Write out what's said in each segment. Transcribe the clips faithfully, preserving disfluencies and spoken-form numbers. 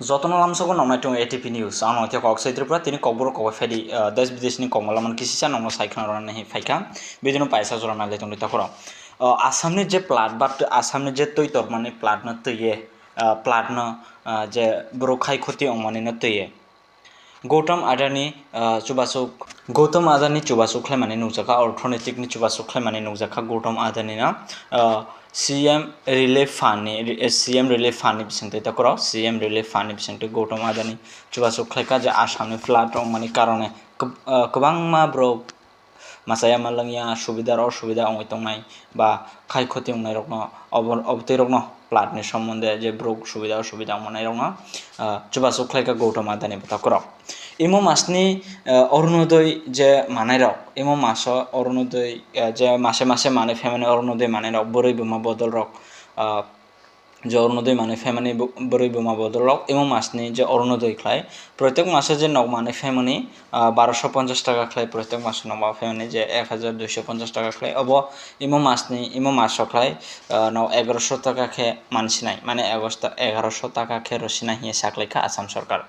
Jotono lamsogo nongnai tongo A T P News. Ano khe kok sai Tripura, tini kokborok kok bai phaidi, ah, desh bideshni kokmala man kisisa nongno sai khna rwna hinwi phaikha. Bidino paisa jora nailai tongdi takhoro. Ah, Assamni je plat ba tw-, Assamni je twi tormani platno twiye, ah, platno, ah, je borok khai khoti wngmani no twiye. Gautam Adani, ah, chubasuk, Gautam Adani chubasuk khlaimani nukjakha, orthonetikni chubasuk khlaimani nukjakha Gautam Adani no, ah, C M Relief Fund ni, eh, C M Relief Fund ni bisingtwi takhoro, C M Relief Fund ni bisingtwi Gautam Adani chubasuk khlaikha je Assam ni flood wngmani karone kwb-, ah, kwbangma borok masa ya ma langya, subida rok subida wngwi tongnai ba khai khoti wngnai rokno, obo-, obotwi rokno flood ni sombonde je borok subida osubida wngmanai rokno, ah, chubasuk khlaikha Gautam Adani bwtakurok. Imo masni, ah, Orunodoi je manai rok, imo maso Orunodoi, ah, je mase mase manwi phaimani Orunodoi manai rok, bwrwi buma bodol rok, ah, je Orunodoi manwi phaimani bo-, bwrwi buma bodol rok imo masni je Orunodoi khlai, protek maso je nok manwi phaimani, ah, barosho ponchash taka khlai, protek maso nok manwi phaimani je ek hajar duisho ponchash taka khlai, obo imo masni, imo maso khlai, ah, no egarosho taka khe mansinai, mane egarosho taka khe rwsinai hiya saklaikha Assam sorkar.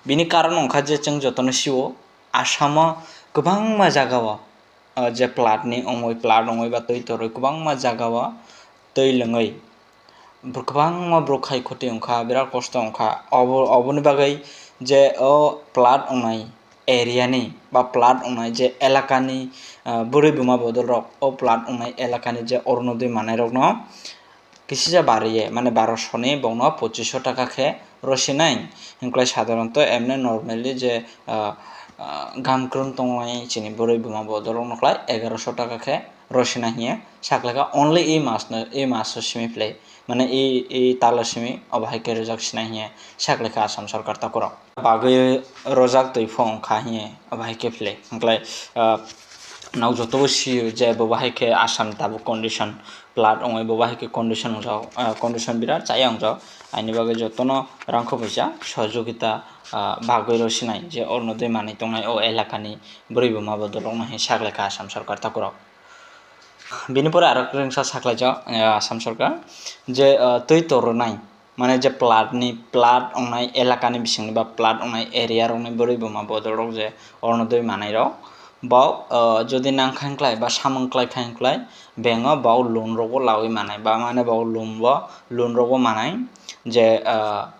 Bini karon wngkha je chwng jotono sio, Assamo kwbangma jagao, ah, je flood ni wngwi, flood wngwi ba twi torwi kwbangma jagao twi lwngwi bw-, kwbangma borok khai khoti wngkha, birat kosto wngkha. Obo, oboni bagwi je o flood wngnai area ni ba flood wngnai je elakani, ah, bwrwi buma bodol rok o flood wngnai elakani je Orunodoi manai rokno kisisa bariye, mane barosho ni bokno pochisho taka khe rwsinai. Hinklai sadharanto emne normally je, ah, ah, gamkrung tongnai chini bwrwi buma bodol rokno khlai egarosho taka khe rwsinai hiye saklaikha, only e masno, e maso simi phlai, mane e, e talo simi obo hai khe rwjak sinai hiye saklaikha Assam sorkar takhoro. Bagwi rwjak twi pho wngkha hiye obo hai khe phlai. Hinklai, ah, nok jotobo sio je bo bahai khe Assam tabuk condition, flood wngwi bo bahai khe condition wngjak, ah, condition birat chaya wngjak. Aini bagwi jotono rangkho phaisa sojogita, ah, bagwi rw sinai je Orunodoi manwi tongnai o elakani bwrwi buma bodol rokno hin saklaikha Assam sorkar takhoro. Bini pore aro kwrwngsa saklaijak, ah, Assam sorkar je, ah, twi torwnai. Mane je flood ni, flood wngnai elakani bisingni ba flood wngnai area rokni bwrwi buma bodol rok je Orunodoi manai rok, bo, ah, jodi nang kha hinklai ba samung klai kha hinklai, bank o bo loan rokbo lawi manai ba mane bo loan bo, loan rokbo manai je, ah,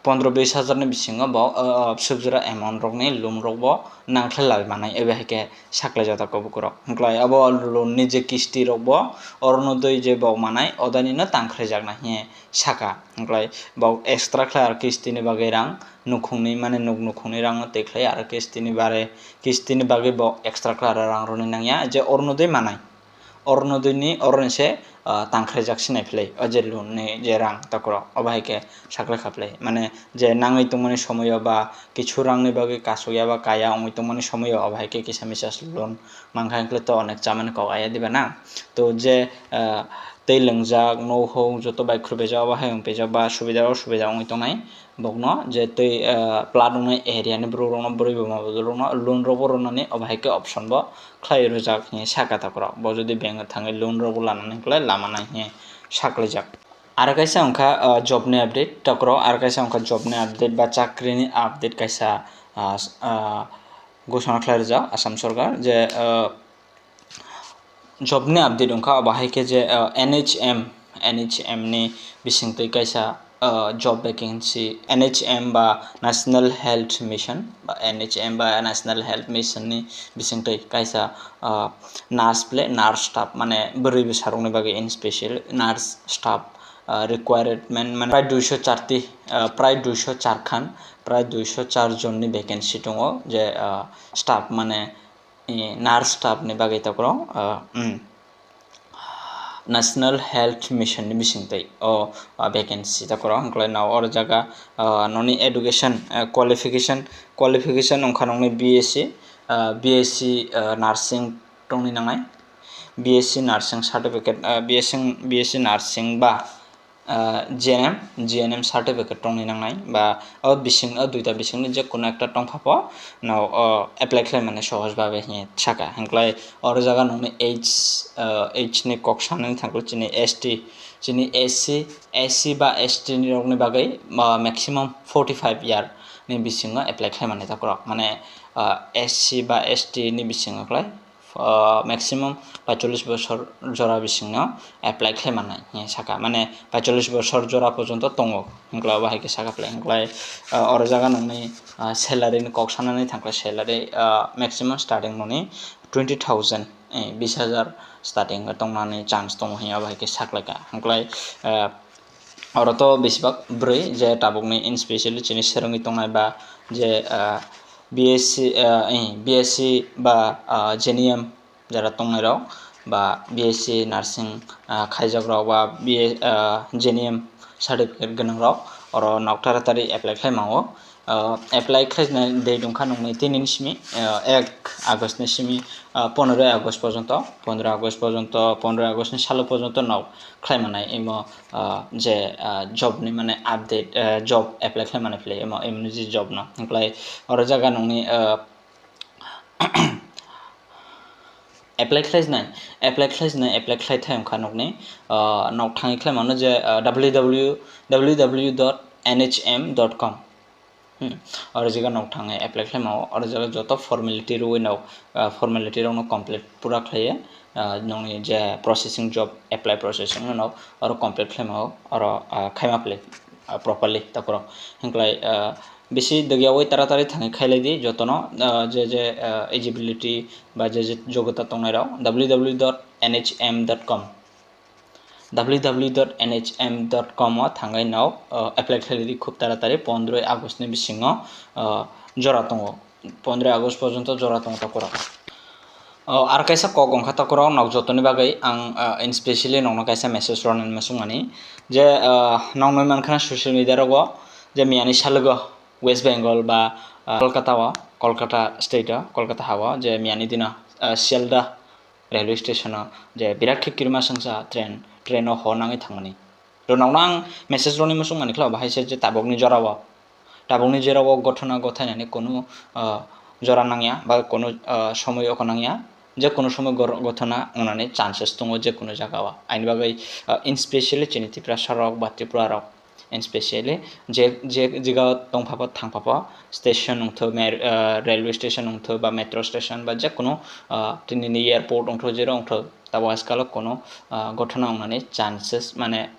pondro bis hajar ni bisingo bo, ah, ah, subjora amount rokni loan rokbo nangkhlai lawi manai, ebe hai khe saklai jata kobok rok. Hinklai abo loan ni je kisti rokbo Orunodoi je bo manai, odani no tangkhlai jakna hiye saka. Hinklai bo extra khlai aro kisti ni bagwi rang nukhungni, mane nuk nukhungni rang no tei khlai aro kisti ni bare, kisti ni bagwi bo extra khlai aro rang rwni nangya je Orunodoi manai. Orunodoi ni oroni se, ah, tangkhlaijak sinai phlai, o je loan ni je rang takhoro, obo hai khe saklai kha phlai. Mane je nangwi tongmani somoyo ba kichu rangni bagwi kasukya ba kaya wngwi tongmani somoyo obo hai khe kisa misa loan mankha hinklai to onek chamani kok aya diba na? To je, ah, tei lwngjak, nouhok joto bai khurbaijak, obo hai wng phaijak ba subida o subida wngwi tongnai. Bokno je tei, ah, flood wngnai area ni borok rokno, bwrwi buma bodol rokno loan rokbo rwnani obo hai khe option bo khlai rwjak hinwi saka takhoro. Bo jodi bank o thangwi loan rokbo lanani hinklai lama nai hinwi saklaijak. Aro kaisa wngkha, ah, job ni update takhoro, aro kaisa wngkha job ni update ba chakri ni update kaisa, ah, s-, ah, ghosona khlai rwjak Assam sorkar je, ah, job ni update wngkha, obo hai khe je, ah, N H M, N H M ni bisingtwi kaisa, ah, job vacancy, N H M ba National Health Mission, ba N H M ba National Health Mission ni bisingtwi kaisa, ah, nurse phlai, nurse staff, mane bwrwi bwsarokni bagwi in special nurse staff, ah, requirement, mane prai duisho charti, ah, prai duisho char khan, prai duisho char jon ni vacancy tongo, je, ah, staff, mane, eh, nurse staff ni bagwi takhoro, ah, mm, National Health Mission ni bisingtwi o, ah, vacancy takhoro hinklai nao oro jaga, ah, noni education, ah, qualification, qualification wngkha nokni B S C, ah, B S C, ah, nursing tongni nangnai, B S C nursing certificate, ah, B S C, B S C nursing ba ah, G N M, G N M certificate tongni nangnai, ba o bising, o duita bisingni je kono ekta tongkha pho, no, o apply khlai mani sohoj babe hinwi saka. Hinklai oro jaga nokni age, ah, age ni kok sanani thangkhe chini S T, Chini S C, S C ba S T ni rokni bagwi, ah, maximum forty five year ni bisingo apply khlai mani takhorok. Mane, ah, S C ba S T ni bisingo khlai, ah, maximum paichollish bosor jora bisingno apply khlai mannai hinwi saka. Mane paichollish bosor jora porjonto tongo. Hwnkhe abo hai khe saka phlai. Hwnkhe, ah, oro jaga nokni, ah, salary ni kok sanani thangkhe salary, ah, maximum starting nokni twenty thousand, eh, bis hajar starting o tongnani chance tongo hinwi abo hai khe saklaikha. Hwnkhe, ah, oro to besibak bwrwi je tabukni in specially chini serwngwi tongnai ba je, ah, B S C, ah, eh, B S C ba, ah, J N M jara tongnairok ba B S C nursing, ah, khaijakrok ba B S, ah, J N M certificate gwnangrok oro nok taratari apply khlai mango. Ah, apply khlaina date wngkha nokni tinini simi, ah, ek August ni simi, ah, pondroi August porjonto, pondroi August porjonto, pondroi August ni salo porjonto nok khlai manai imo, ah, je, ah, job ni mane update, ah, job apply khlai manai phlai imo, imo ni je job no. Hwnkhe oro jaga nokni, ah, apply khlainai, apply khlainai, apply khlai thai wngkha nokni, ah, nok thangwi khlai mano je, ah, W W W dot N H M dot com. Hmm. Oro jaga nok thangwi apply khlai mano, oro jaga joto formality rwui nok, ah, formality rokno complete pura khlaiwi, ah, nokni je processing job apply processing no nok oro complete khlai mano, oro, ah, khaima phlai, ah, properly takhorok. Hwnkhe, ah, bisi dwgyawi taratari thangwi khailai di jotono, ah, je, je, ah, eligibility ba je, je jogota tongnairok W W W dot N H M dot com. W W W dot N H M dot com o thangwi no, ah, apply khlailai di khub taratari pondroi August ni bisingo, ah, jora tongo, pondroi August porjonto jora tongo takhorok. Oh, ar kaisa kok wngkha takhorok nok jotoni bagwi ang, ah, in specially nokno kaisa message rwna muchungmani je, ah, nok nwi mankha social media rogo je miyani salgo West Bengal ba, ah, Kolkata o, Kolkata state o, Kolkata ha o je miyani dino, ah, Sialdah railway station o je birat khe kirima sangsa train, train o hor nangwi thangmani. Rwnokno ang message rwni muchungmani khlai, bahai se je tabukni jorao, tabukni jorao gothona gothainani kunu, ah, jora nangya ba kunu, ah, somoi oko nangya, je kunu somoi gor-, gothona wngnani chances tongo je kunu jagao. Aini bagwi, ah, in specially chini Tiprasa rok ba Tripura rok, in specially je, je jagao tongphabo thangphabo station wngthu, mer-, ah, railway station wngthu ba metro station ba je kunu, ah, tinini airport wngthu, jero wngthu, tabo ajkalo kunu, ah, gothona wngnani chances mane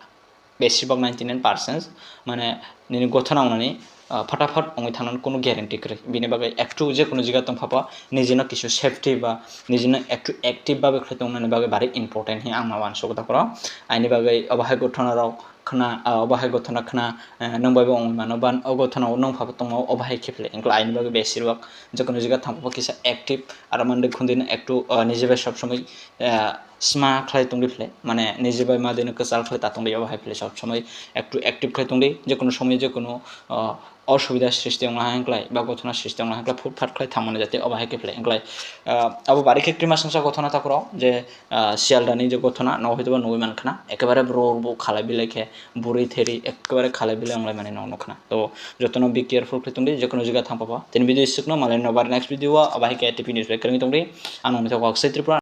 besibak ninety nine percent mane nini gothona wngnani, ah, phataphat wngwi thangnani kunu guarantee kwrwi. Bini bagwi ektu je kunu jaga tongphabo nijino kisu safety ba nijino ektu active bagwi khlai tongnani bagwi bari important hinwi ang ma uansukgo takhorok. Aini bagwi obo hai gothona rok khna, ah, obo hai gothona khna, eh, nwng bai bo wngwi mano ba o gothona o nwng phabo tongma o obo hai khe phlai. Hwnkhe aini bagwi besibak je kunu jaga thangphabo kisa active aro mande khundino ektu, ah, nije bai sob somoi, ah, sma khlai tongdi phlai, mane nije bai ma dino kwchal khlai ta tongdi, obo hai phlai sob somoi ektu active khlai tongdi, je kunu somoi je kunu, ah, osubida sristi wngna hai wngklai ba gothona sristi wngna hai wngklai phut phat khlai thangmani jati obo hai khe phlai wngklai. Ah, abo bari khe krima sangsa gothona takhorok je, ah, Sialdah ni je gothona no hoito ba nugui mankha na ekebare bro bo khalai bilai khe buri theri ekebare khalai bilai wnglai mani no nukha na. To jotono be careful khlai tongdi, je kunu jaga thangphabo. Tini video isukno malai no bar next video o obo hai khe T P news bai kwrwngwi tongdi. Ang nokni thok kok sei Tripura.